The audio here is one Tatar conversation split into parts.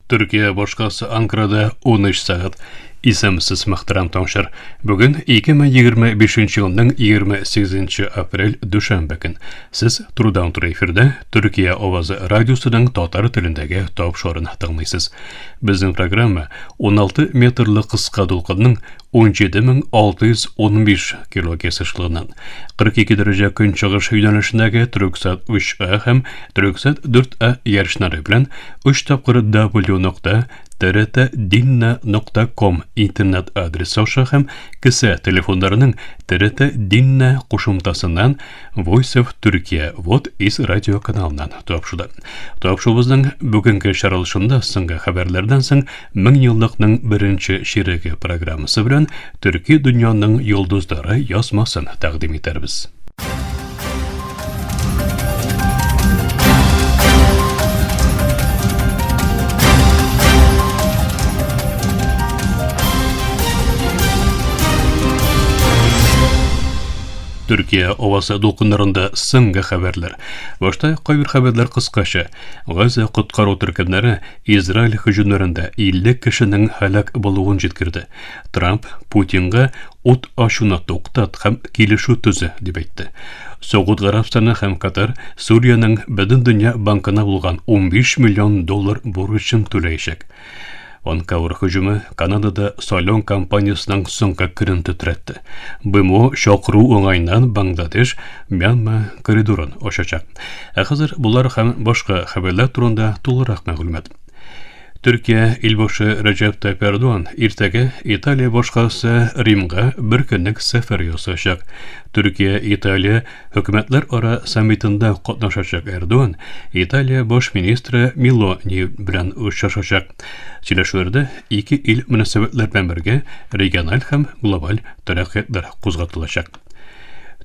Төркия башкаласы Анкарада 13 сәгать. Исәнмесез, мөхтәрәм тыңлаучылар. Бүген 2025 елның 28 апрель дүшәмбе көн. Сез турыдан туры эфирда Төркия авазы радиосының татар телендәге тапшыруын тыңлыйсыз. Безнең программа 16 метрлы кыска дулкынның 17615 килогерц ешлыгыннан 42 дәрәҗә көнчыгыш юнәлешендәге Төрксат 3А һәм Төрксат 4А ярышлары белән 3 тапкыр w нокта trtdinna.com интернет адресы аша һәм кесә телефоннарының TRT Dinna кушымтасыннан Voice of Türkiye Вот из радио каналыннан тапшырды. Тапшыруыбызның бүгенге чыгарылышында соңгы хәбәрләрдән соң меңьеллыкның беренче чиреге программасы белән Төрки дөньяның йолдызлары язмасын тәкъдим итәрбез. Төркия авазы дулкыннарында соңгы хәбәрләр. Башта кайбер хәбәрләр кыскача. Газа коткару төркемнәре Израиль һөҗүмнәрендә 50 кешенең һәлак булуын җиткерде. Трамп Путинга ут ачуны туктат һәм килешү төзе дип әйтте. Согуд Гарәбстаны һәм Катар Сүриянең Бөтендөнья банкына булган 15 миллион доллар бурычын түләячәк. Ванкаур һөҗүме Канадада сайлау кампаниясенең соңгы көнен тетрәтте. БМО чакыру уңаеннан Бангладеш Мьянма коридорын ачачак. Ә хәзер болар һәм башка хәбәрләр турында тулырак мәгълүмат. Төркия илбашы Рәҗәп Тайп Эрдоган иртәгә Италия башкаласы Римга бер көнлек сәфәр ясаячак. Төркия-Италия Хөкүмәтләр ара саммитында катнашачак Эрдоган Италия баш министры Мелони белән очрашачак. Сөйләшүләрдә ике ил мөнәсәбәтләре белән бергә региональ һәм глобаль тәрәккыятләр кузгатылачак.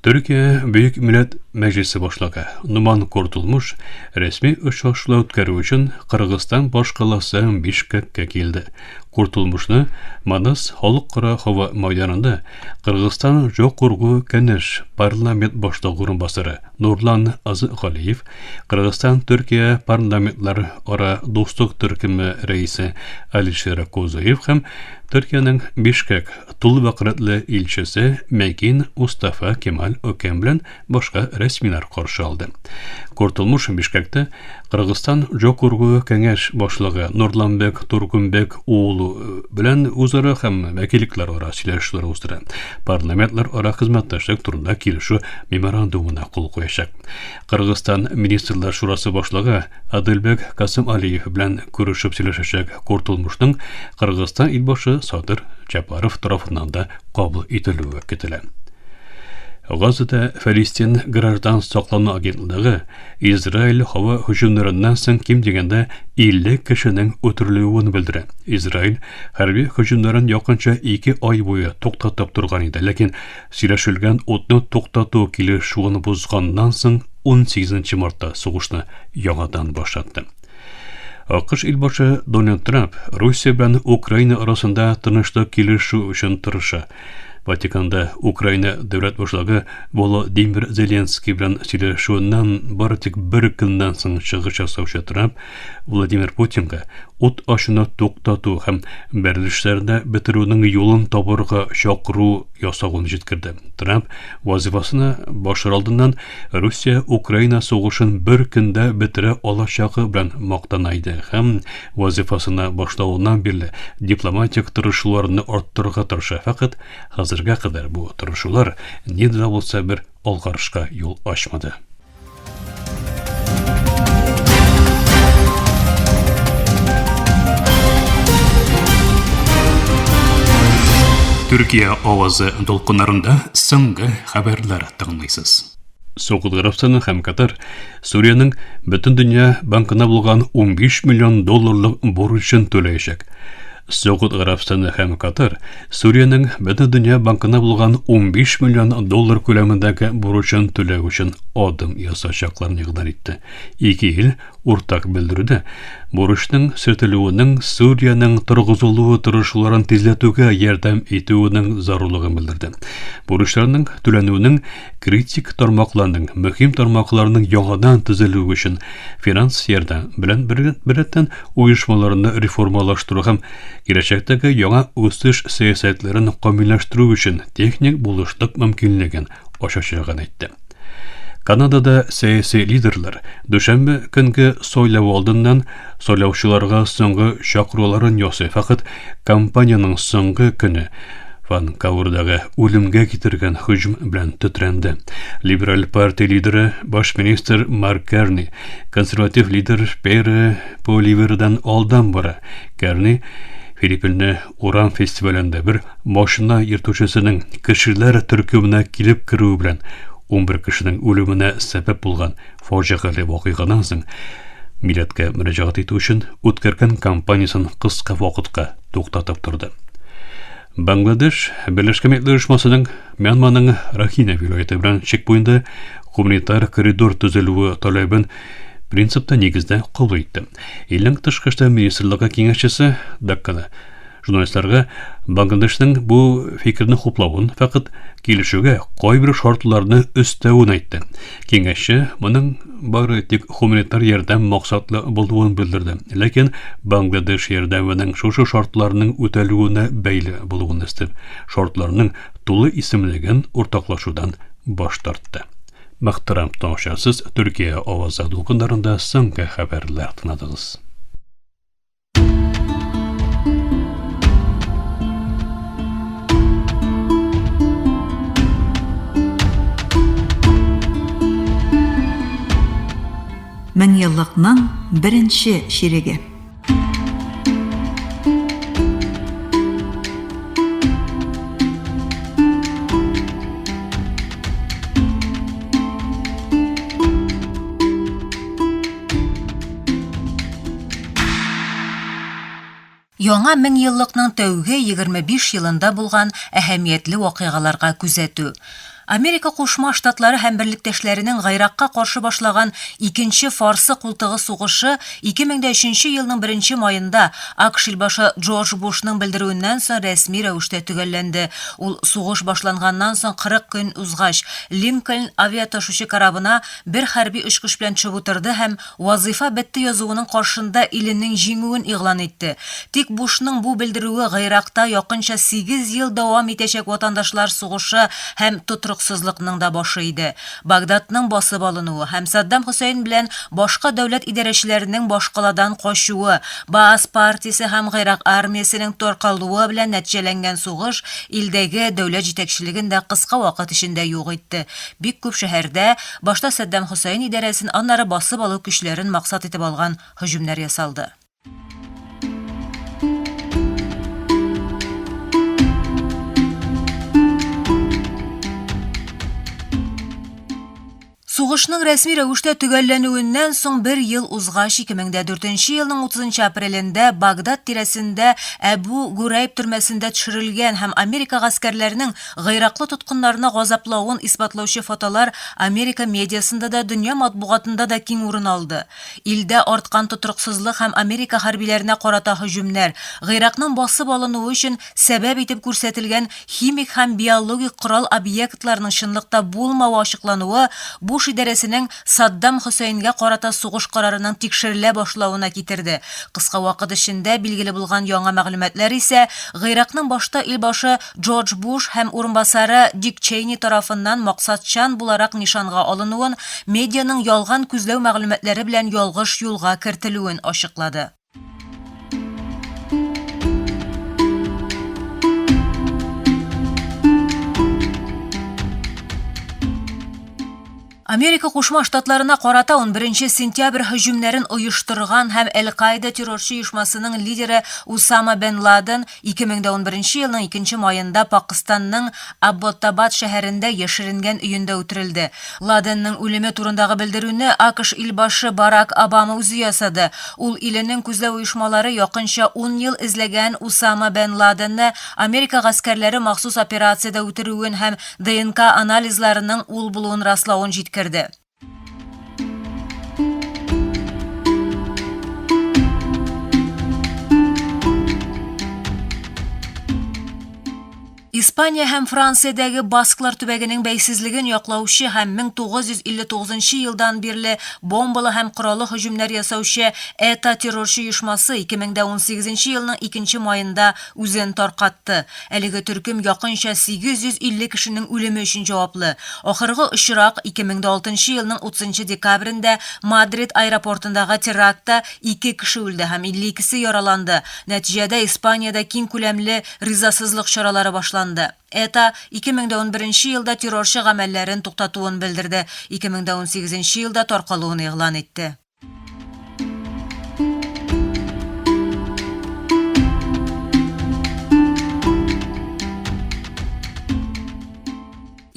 Төркия Бөек Милләт Мәҗлисе башлыгы Нуман Куртулмуш рәсми очрашулар үткәрү өчен Кыргызстан башкаласы Бишкеккә килде. Куртулмушны Манас халыкара һава мәйданында Кыргызстан Жогорку Кеңеш парламент башлыгы урынбасары Нурлан Азыгалиев, Кыргызстан Төркия парламентлар ара дуслык төркеме рәисе Алишер Козыев һәм Төркиянең Бишкек тулы вәкаләтле илчесе Мәкин Мустафа Кемаль Өкем белән башка рәсмиләр каршы алды. Куртулмуш Бишкәктә Кыргызстан Жогорку Кеңеш башлыгы Нурланбек Туркунбек уулу э, белән үзара һәм вәкиллекләр ара сөйләшүләр уздыра. Парламентлар ара хезмәттәшлек турында килешү меморандумына кул куячак. Кыргызстан Министрлар шурасы башлыгы Адылбек Касымалиев белән күрешеп сөйләшәчәк Куртулмушның Кыргызстан илбашы Садыр Жапаров тарафыннан да кабул ителүе көтелә. Газада Фәлистин граждан саклану агентлыгы Израиль һава һөҗүмнәреннән соң ким дигәндә 50 кешенең үтерелүен белдерә. Израиль хәрби һөҗүмнәрен якынча 2 ай буе туктатып торган иде, ләкин сөйләшелгән утны туктату килешүен бозганнан соң 18 мартта сугышны яңадан башлатты. АКШ илбашы Дональд Трамп Русия белән Украина арасында тынычлык килешү өчен тырыша. Ватиканда Украина дәүләт башлыгы Володимир Зеленский белән сөйләшүеннән бары тик бер көннән соң чыгыш ясаучы Трамп Владимир Путинга ут ачуны туктату һәм бәрелешләрне бетерүнең юлын табырга чакыру ясавын җиткерде. Трамп вазифасына башыр алдыннан Русия Украина сугышын бер көндә бетерә алачагы белән мактана иде һәм вазифасына башлавыннан бирле дипломатик тырышуларны арттырырга тырыша. Фәкать хәзергә кадәр бу тырышулар ни дә булса бер алгарышка юл ачмады. Төркия авазы дулкыннарында соңгы хәбәрләр тыңлыйсыз. Согуд Гарәбстаны һәм Катар Сүриянең Бөтендөнья банкына булган 15 миллион долларлык бурычын түләячәк. Согуд Гарәбстаны һәм Катар Сүриянең Бөтендөнья банкына булган 15 миллион доллар күләмендәге бурычын түләү өчен адым ясаячакларын игълан итте. Ике ил Уртак белдерүдә бурычның сүтелүенең Сүриянең торгызылуы тырышуларын тизләтүгә ярдәм итүенең зарурлыгын белдерде. Бурычларның түләнүенең критик тармакларның, мөһим тармакларның яңадан төзелүе өчен финанс ярдәм белән беррәттән оешмаларны реформалаштыру һәм киләчәктәге яңа үсеш сәясәтләрен камилләштерү өчен техник булышлык мөмкинлеген ачачагын әйтте. Канадада сәяси лидерлар дүшәмбе көнге сайлау алдыннан сайлаучыларга соңгы чакыруларын ясый, фәкать кампаниянең соңгы көне Ванкаурдагы үлемгә китергән һөҗүм белән тетрәнде. Либераль партия лидеры, баш министр Марк Керни, консерватив лидер Пьер Поливердан алдан бара. Керни Филиппинны Урам фестивалендә бер машина йөртүчесенең кешеләр төркеменә килеп керүе белән 11 кешенең үлеменә сәбәп булган фаҗигале вакыйгадан соң милләткә мөрәҗәгать итү өчен үткәргән кампаниясен кыска вакытка туктатып торды. Бангладеш Берләшкән Милләтләр Оешмасының Мьянманың Рахина вилаяте белән чик буенда гуманитар коридор төзелүе таләбен принципта нигездә кабул итте. Илнең тышкы эшләр министрлыгы киңәшчесе Даккада журналистларга Бангладешның бу фикерне хуплавын, фәкать килешүгә кайбер шартларны өстәвен әйтте. Киңәшче моның бары тик гуманитар ярдәм максатлы булуын белдерде. Ләкин Бангладеш ярдәменең шушы шартларның үтәлүенә бәйле булуын өстәп, шартларның тулы исемлеген уртаклашудан баш тартты. Мөхтәрәм тыңлаучылар, сез Төркия авазы дулкыннарында соңгы хәбәрләр тыңладыгыз. Меңьеллыкның беренче чиреге. Яңа меңьеллыкның тәүге 25 елында булган әһәмиятле вакыйгаларга күзәтү. Америка Кушма Штатлары һәм берлектәшләренең Гыйракка каршы башлаган Икенче Фарсы култыгы сугышы 2003 нче елның беренче маенда АКШ илбашы Джордж Бушның белдерүеннән соң рәсми рәвештә төгәлләнде. Ул сугыш башланганнан соң 40 көн узгач, Линкольн авиаташучы корабына бер хәрби очкыч белән төшеп утырды һәм Вазыйфа бетте язуының каршында иленең җиңүен игълан итте. Тик Бушның бу белдерүе Гыйракта якынча сигез ел дәвам итәчәк ватандашлар сугышы һәм тотрыксызлыкның да башы иде. Багдадның басып алынуы һәм Саддам Хөсәен белән башка дәүләт идарәчеләренең башкаладан качуы, Баас партиясе һәм Гыйрак армиясенең таркалуы белән нәтиҗәләнгән сугыш илдәге дәүләт җитәкчелеген дә кыска вакыт эчендә юк итте. Бик күп шәһәрдә Башта Сәддам Хөсәен идарәсен, аннары басып алу көчләрен максат итеп алган һөҗүмнәр ясалды. Сугышның рәсми рәвештә төгәлләнүеннән соң бер ел узгач, 2004 елның 30 апрелендә Багдад тирәсендә Әбу Гурайб төрмәсендә төшерелгән һәм Америка гаскәрләренең Гыйраклы тоткыннарны газаплавын исбатлаучы фотолар Америка медиасында да, дөнья матбугатында да киң урын алды. Илдә арткан тотрыксызлык һәм Америка хәрбиләренә карата һөҗүмнәр, Гыйракның басып алынуы өчен сәбәп итеп күрсәтелгән химик һәм биологик корал объектларының чынлыкта булмавы ачыклануы Буш идарәсенең Саддам Хөсәенгә карата сугыш карарының тикшерелә башлавына китерде. Кыска вакыт эчендә билгеле булган яңа мәгълүматлар исә Гыйракның башта илбашы Джордж Буш һәм урынбасары Дик Чейни тарафыннан максатчан буларак нишанга алынуын, медианың ялган күзләү мәгълүматлары белән ялгыш юлга кертелүен ачыклады. Америка Кушма Штатларына карата 11 сентябрь һөҗүмнәрен оештырган һәм Әл-Каида террорчы оешмасының лидеры Усама бен Ладен 2011 елның 2 маенда Пакыстанның Абботтабад шәһәрендә яшеренгән өендә үтерелде. Ладенның үлеме турындагы белдерүне АКШ илбашы Барак Обама үзе ясады. Ул иленең күзләү оешмалары якынча ун ел эзләгән Усама бен Ладенны Америка гаскәрләре махсус операциядә үтерүен һәм ДНК анализларының ул булуын раславын җиткерде. Испания һәм Франциядәге Басклар төбәгенең бәйсезлеген яклаучы һәм 1959 елдан бирле бомбалы һәм кораллы һөҗүмнәр ясаучы ЭТА террорчы оешмасы 2018 елның икенче маенда үзен таркатты. Әлеге төркем якынча 850 кешенең үлеме өчен җаваплы. Ахыргы очрак, 2006 елның 30 нчы декабрендә Мадрид аэропортындагы терактта ике кеше үлде һәм 52 се яраланды. Нәтиҗәдә Испаниядә киң күләмле Ризасызлык чаралары башланды. ЭТА 2011 елда террорчы гамәлләрен туктатуын белдерде, 2018 елда таркалуын игълан итте.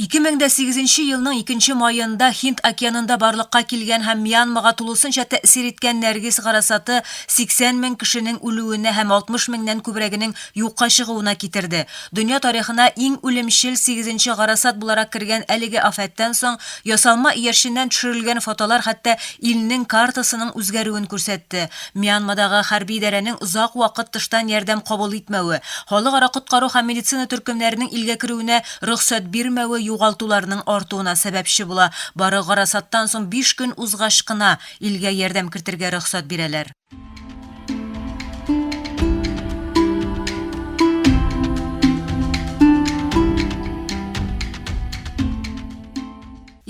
2008 елның икенче маенда Һинд океанында барлыкка килгән һәм Мьянмага тулысынча тәэсир иткән Нәргиз гарасаты 80 мең кешенең үлүенә һәм 60 меңнән күбрәгенең юкка чыгуына китерде. Дөнья тарихына иң үлемчел сигезенче гарасат буларак кергән әлеге афәттән соң ясалма иярченнән төшерелгән фотолар хәтта илнең картасының үзгәрүен күрсәтте. Мьянмадагы хәрби идарәнең озак вакыт тыштан ярдәм кабул итмәве, халыкара коткару һәм медицина төркемнәренең илгә керүенә рөхсәт бирмәве югалтуларның артуына сәбәпче була. Бары гарасаттан соң биш көн узгач кына илгә ярдәм кертергә рөхсәт бирәләр.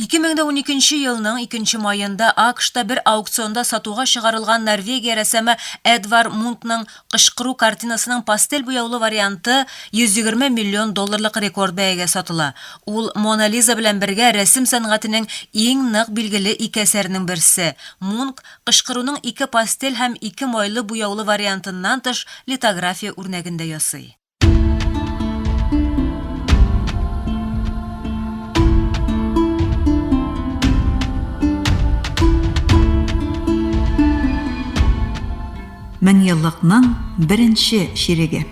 2012 елның икенче маенда АКШта бер аукционда сатуга чыгарылган Норвегия рәссамы Эдвар Мункның Кычкыру картинасының пастель буяулы варианты 120 миллион долларлык рекорд бәягә сатыла. Ул Мона Лиза белән бергә рәсем сәнгатенең иң нык билгеле ике әсәренең берсе. Мунк Кычкыруның ике пастель һәм ике майлы буяулы вариантыннан тыш литография үрнәген дә ясый. Меңьеллыкның беренче чиреге.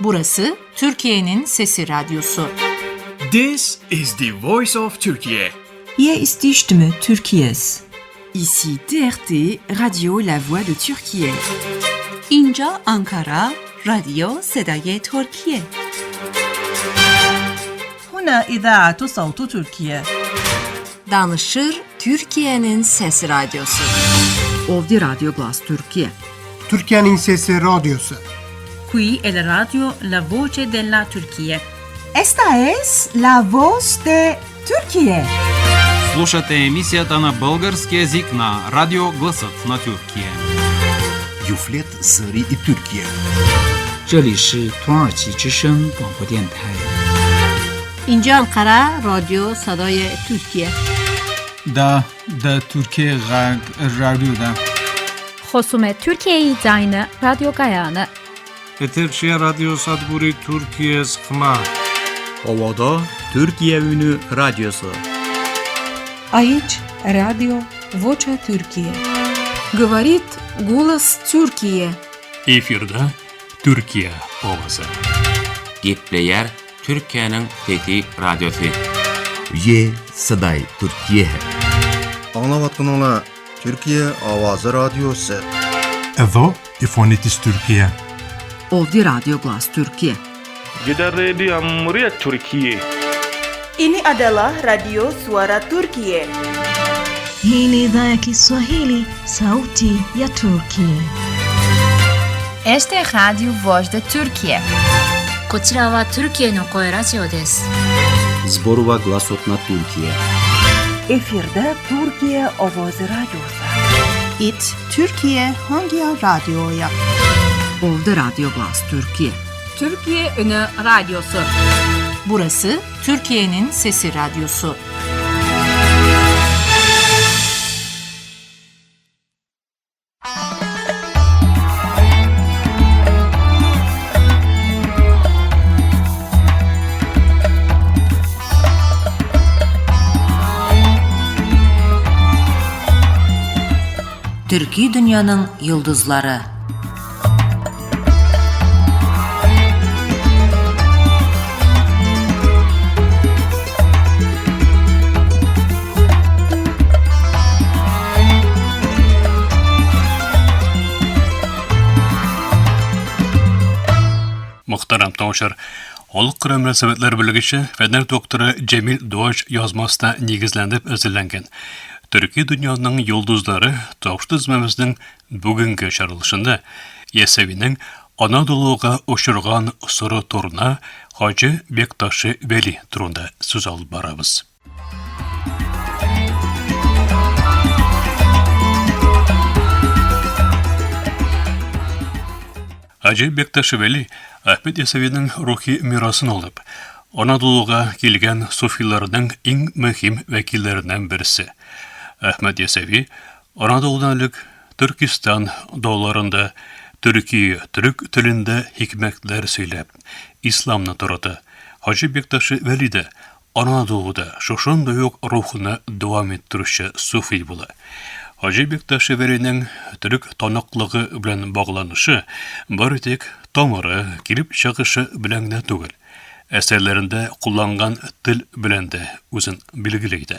Burası Türkiye'nin Sesi Radyosu. This is the voice of Türkiye. Hier ist die Stimme Türkiye's. Ici TRT, Radio La Voix de Türkiye. اینجا آنکارا رادیو صدای ترکیه. هنا إذاعة صوت تركيا. Danışır Türkiye'nin Sesi Radyosu. Ovdi Radyo Glas Türkiye. Türkiye'nin Sesi Radyosu. Qui è la radio La Voce della Turchia. Esta es la voz de Türkiye. Слушате емисията на български език на Радио Гласът на Тюркия. Юфлет Зари и Türkiye. 这里是土耳其之声广播电台。 اینجا انقره رادیو صدای ترکیه. دا د ترکیې غږ راډیو ده. Խոսում է Թուրքիայի ձայնը ռադիոկայանը։ Եթերշի ռադիո Սադգուրի Թուրքիես խմա։ Ovada Türkiye Ünü Radyosu. Aici Radio Vocea Türkiye. Говорит голос Türkiye. Efirde Türkiye owazy. Gepleýär Türkiýäniň Sesi Radiosy. Ye Saday Türkiye. Аңлаватқаныңла Türkiye Avazı Radyosu. Εδώ η φωνή της Τουρκία. Ovdi Radyo Glas Türkiye. Gidan rediyon muryar Turkiyya. Ini adalah Radio Suara Turkiye. Hii ni idhaa ya Kiswahili, sauti ya Turki. Esta é Rádio Voz da Türkiye. こちらはトルキエの声ラジオです。 Зборува гласот на Туркија. Efirde Türkiye Ovozi Radyosu. It Türkiye Hangi Radyo'ya? Ovdi Radyo Glas Türkiye. Türkiye Ünü Radyosu. Burası Türkiye'nin Sesi Radyosu. Төрки дөньяның йолдызлары. Мөхтәрәм тыңлаучылар, халыкара мөнәсәбәтләр белгече, фәннәр докторы Җәмил Дуач язмасына нигезләнеп әзерләнгән Төрки дөньяның йолдызлары тавышлы төзмәбезнең бүгенге чыгарылышында Ясәвинең Анадолуга очырган соры торна Хаҗи Бекташи Вәли турында сүз алып барабыз. Хаҗи Бекташ Вәли Әхмәт Ясәвинең рухи мирасын алып, Анадолуга килгән суфиларның иң мөһим вәкилләреннән берсе. Әхмәт Ясәви Анадолудан элек Төркистан дауларында төрки, төрек телендә хикмәтләр сөйләп, исламны тарата. Хаҗи Бекташи Вәли дә Анадолуда шушындый ук рухны дәвам иттерүче суфи була. Хаҗи Бекташи Вәлинең төрек таныклыгы белән багланышы бары тик тамыры, килеп чыгышы белән генә түгел, әсәрләрендә кулланган тел белән дә үзен билгеле итә.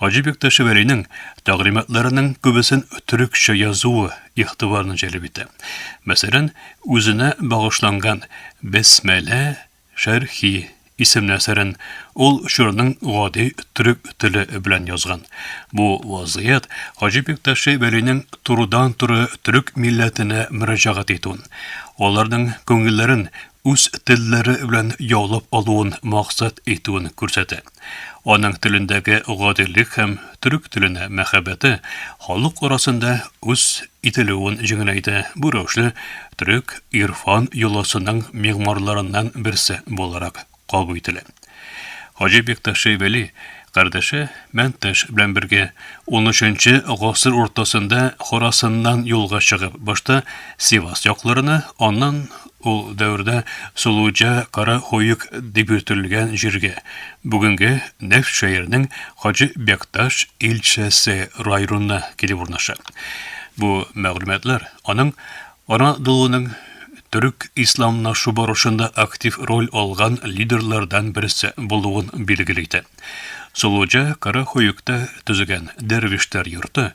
Хаҗи Бекташи Вәлинең тәгълиматларының күбесен төрекчә язуы игътибарны җәлеп итә. Мәсәлән, үзенә багышланган Бәсмәлә Шәрхи исемле әсәрен ул чорның гади төрек теле белән язган. Бу вазгыять Хаҗи Бекташи Вәлинең турыдан-туры төрек милләтенә мөрәҗәгать итүен, аларның күңелләрен үз телләре белән яулап алуын максат итүен күрсәтә. Аның телендәге гадилек һәм төрек теленә мәхәббәте халык арасында үз ителүен җиңеләйтә, бу рәвешле төрек ирфан йоласының мигъмарларыннан берсе буларак кабул ителә. Хаҗи Бекташи Вәли кардәше Мәнтәш белән бергә унөченче гасыр уртасында Хорасаннан юлга чыгып, башта Сивас якларына, аннан ул дәвердә Сулуҗа Кара-Һуюк дип йөртелгән җиргә, бүгенге Нефть шәһәренең Хаҗи Бекташ илчәсе районына килеп урнаша. Бу мәгълүматлар аның Анадолуның төрек исламлашу барышында актив роль алган лидерлардан берсе булуын билгеле итә. Сулуҗа Кара-Һуюкта төзегән дәрвишләр йорты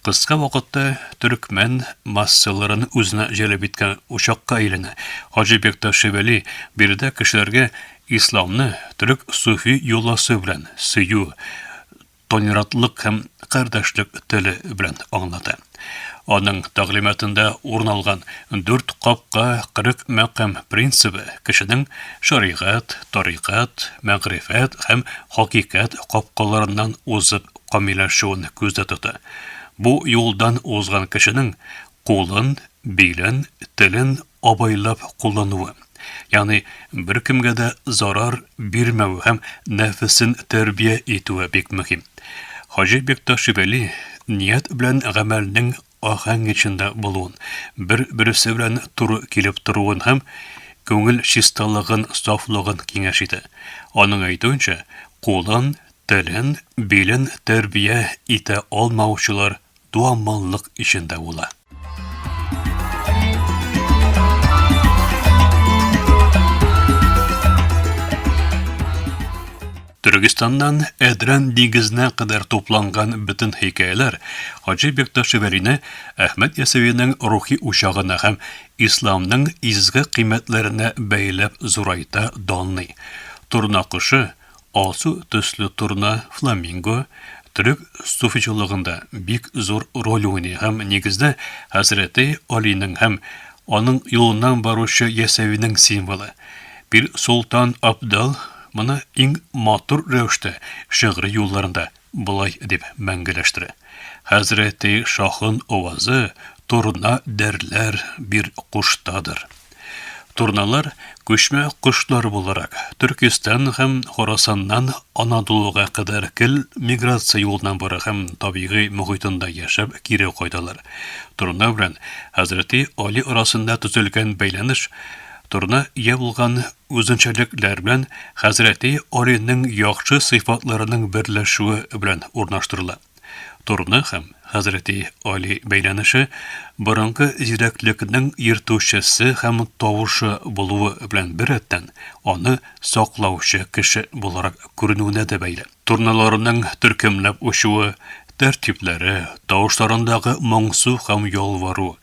Кыска вакытта төрекмән массаларын үзенә җәлеп иткән учакка әйләнә. Хаҗи Бекташи Вәли биредә кешеләргә исламны төрек суфи йоласы белән сөю, толерантлык һәм кардәшлек теле белән аңлата. Аның тәгълиматында урын алган дүрт капка, 40 мәкам принцибы кешенең шәригать, тарикать, мәгърифәт һәм хакыйкать капкаларыннан узып камилләшүен күздә тота. Бу юлдан узган кешенең кулын, билен, телен абайлап куллануы, ягъни беркемгә дә зарар бирмәве һәм нәфесен тәрбия итүе бик мөһим. Хаҗи Бекташ Вәли ният белән гамәлнең аһәң эчендә булуын, бер-берсе белән туры килеп торуын һәм күңел чисталыгын, сафлыгын киңәш итә. Аның әйтүенчә, кулын, Телен, билен тәрбия итә алмаучылар дуамаллык эчендә була. Төркестаннан Әдрән диңгезенә кадәр тупланган бөтен хикәяләр Хаҗи Бекташи Вәлине Әхмәт Ясәвинең рухи учагына һәм исламның изге кыйммәтләренә бәйләп зурайта, данлый. Торна кошы Алсу төсле торна, фламинго, төрек суфичылыгында бик зур роль уйный һәм нигездә хәзрәте Алинең һәм аның юлыннан баручы Ясәвинең символы. Пир Солтан Абдал моны иң матур рәвештә шигъри юлларында болай дип мәңгеләштерә, Хәзрәти шаһын авазы торна дәрләр бир куштадыр. Торналар, күчмә кошлар буларак, Төркестан һәм Хорасаннан Анадолуга кадәр гел миграция юлыннан бара һәм табигый мохитында яшәп кире кайталар. Торна белән Хәзрәти Али арасында төзелгән бәйләнеш торна ия булган үзенчәлекләр белән Хәзрәти Алинең яхшы сыйфатларының берләшүе белән урнаштырыла. Торна һәм Хәзрәти Али бәйләнеше борынгы зирәклекнең йөртүчесе һәм тавышы булуы белән беррәттән, аны саклаучы кеше буларак күренүенә дә бәйле. Торналарның төркемләп очуы, Тәртипләре, тавышларындагы моңсу һәм ялвару,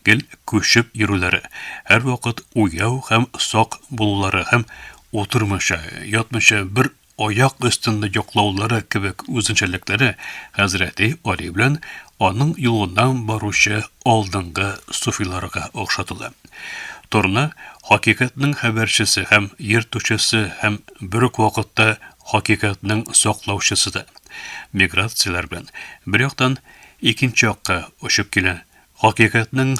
гел күчеп йөрүләре, һәрвакыт уяу һәм сак булулары һәм утырмыйча, ятмыйча бер аяк өстендә йоклаулары кебек үзенчәлекләре хәзрәти Али белән аның юлыннан баручы алдынгы суфиларга охшатыла. Торна, хакыйкатьнең хәбәрчесе һәм йөртүчесе һәм бер үк вакытта хакыйкатьнең саклаучысы да. Миграцияләр белән бер яктан икенче якка очып килә. Хакыйкатьнең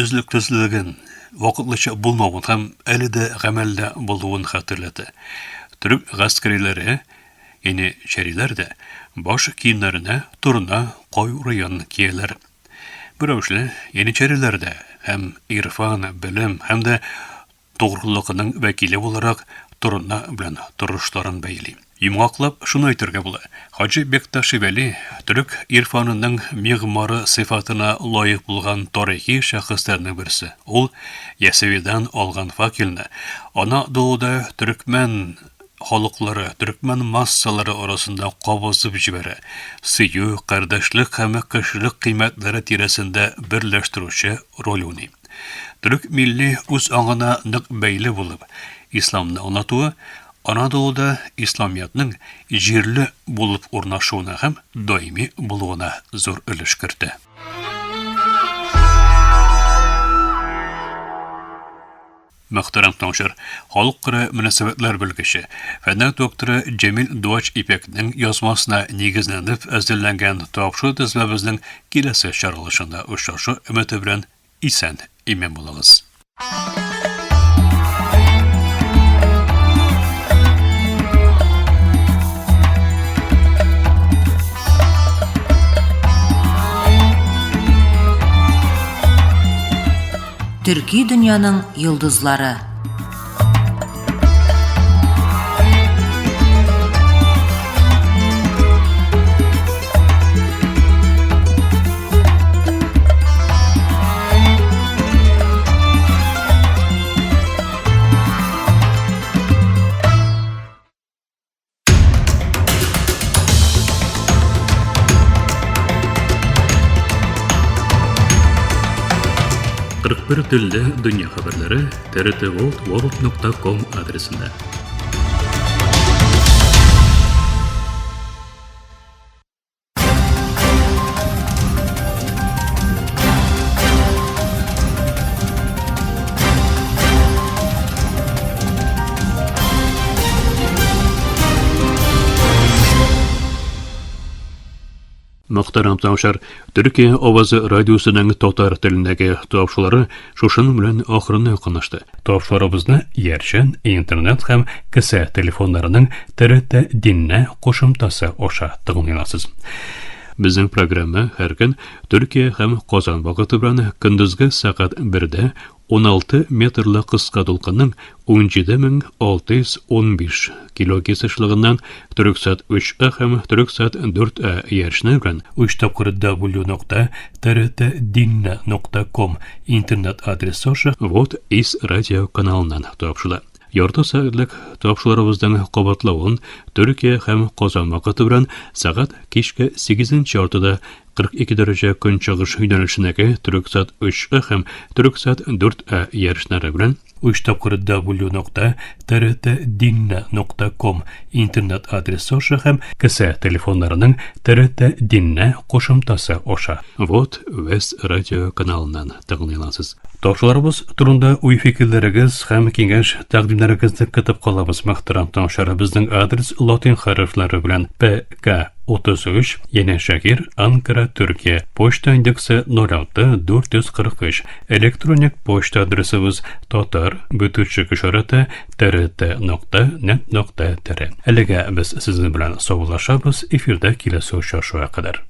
өзлексезлеген, вакытлыча булмавын һәм әле дә гамәлдә булуын хәтерләтә. Төрек гаскәриләре, яничәриләр дә баш киемнәренә торна кайрыен кияләр. Бу рәвешле яничәриләр дә һәм ирфан, белем һәм дә тугрылыкның вәкиле буларак торна белән торышларын бәйли. Йомгаклап шуны әйтергә була, Хаҗи Бекташи Вәли төрек ирфанының мигъмары сыйфатына лаек булган тарихи шәхесләрнең берсе. Ул Ясәвидан алган факелны Анадолуда төрекмән халыклары, төрекмән массалары арасында кабызып җибәрә, сөю, кардәшлек һәм кешелек кыйммәтләре тирәсендә берләштерүче роль уйный. Төрек милли үз аңына нык бәйле булып, исламны аңлатуы Анадолуда исламиятнең җирле булып урнашуына һәм даими булуына зур өлеш кертә. Мөхтәрәм тыңлаучылар, халыкара мөнәсәбәтләр белгече, фәннәр докторы Җәмил Дуач Ипәкнең язмасына нигезләнеп әзерләнгән тапшыру тезмәбезнең киләсе чыгарылышында очрашу өмете белән исән имин булыгыз. Төрки дөньяның йолдызлары. Кырык бер телдә дөнья хәбәрләре trtworld.com адресында. Мөхтәрәм тыңлаучылар, Төркия авазы радиосының татар телендәге тапшырулары шушының белән ахырына якынлашты. Тапшыруларыбызны иярчен интернет һәм кесә телефоннарының ТРТ Динне кушымтасы аша тыңлый аласыз. Безнең программа һәр көн Төркия һәм Казан вакыты белән көндезге сәгать 1дә 16 метрлы кыска дулкынның 17615 килогерц ешлыгыннан Төрексат 3А һәм Төрексат 4А иярчене белән 3 тапкыр w.trtdinne.com интернет адресы аша Вот из радио каналыннан тапшырыла. Ярты сәгатьлек тапшыруларыбызның кабатлавын Төркия һәм Казан вакыты белән сәгать кичке 8 яртыда 42 дәрәҗә көнчыгыш юнәлешендәге Төрексат 3А һәм Төрексат 4А иярченнәре белән 3 тапкыр w.trtdinne.com интернет адресы аша һәм кесә телефоннарының TRT Dinne кушымтасы аша Вот Вест радио каналыннан тыңлый аласыз. Тапшыруларыбыз турында уй-фикерләрегез һәм киңәш тәкъдимнәрегезне көтеп калабыз, мөхтәрәм тыңлаучылар. Безнең адрес латин хәрефләре белән ПК 33, Янәшәһир, Анкара, Төркия. Почта индексы 06 443. Электроник почта адресыбыз татар бөтүчек ишарәте trt.net.tr. Әлегә без сезнең белән саубуллашабыз, эфирдә киләсе очрашуга кадәр.